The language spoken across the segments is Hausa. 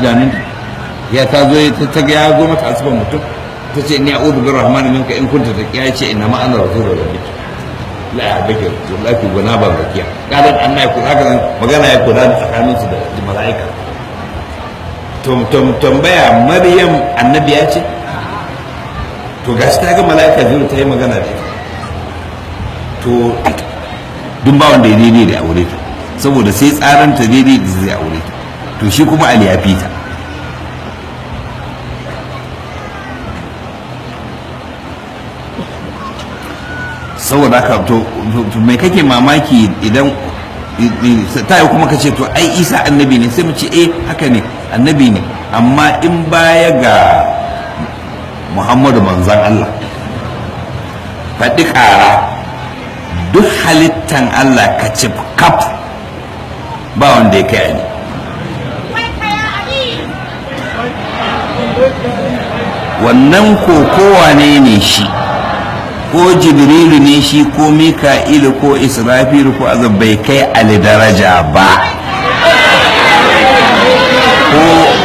Idanunta ya ta zo ta ga ya zo mata asibar mutum, ta ce, "Inni a'udhu birrahmani minka in kunta taqiya." Ya ce, "Inna ma ana rasulur rabbik la ya'baka wallahi guna ban zakiya kadan anna ku." Haka magana ya kula da tsakanin su da mala'ika. To tambaya, Maryam annabi ya ce, to gashi ta ga mala'ika jibril, ta yi magana da ita. To duk ba wanda ya daidai da aure ta, saboda sai tsaranta daidai da zai aure ta. To shi kuma Ali ya fita. Saboda haka, to mai kake mamaki idan ta yi kuma ka ce, "To ai Isa annabi ne?" Sai mu ce, "Eh, haka ne, annabi ne." Amma in baya ga Muhammadu manzan Allah, faɗi ƙara, duk halittan Allah ka ci kaf, ba wanda ya kai Ali. Wannan ko kowane ne shi, ko Jibrilu ne shi, ko Mika'ilu, ko Israfilu, ko Azab, bai kai Ali daraja ba.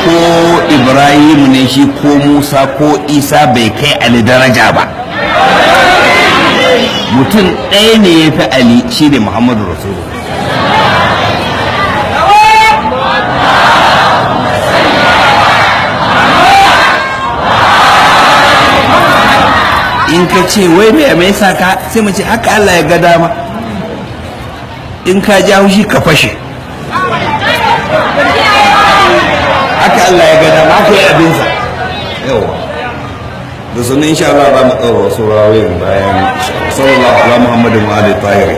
Ko Ibrahimu ne shi, ko Musa, ko Isa, bai kai Ali daraja ba. Mutum ɗaya ne ya fi Ali, shi ne Muhammadu Rasulullah. In ka ce, "Wai me yasa ka?" Sai mu ce, "Haka Allah ya ga dama." In ka ja haushi, ka fashe. Haka Allah ya ga dama, haka ya abinsa. Yawa, da sunan insha Allah za mu tsara wasu rawayin bayan. Sallallahu ala Muhammadin wa alihi tahiri.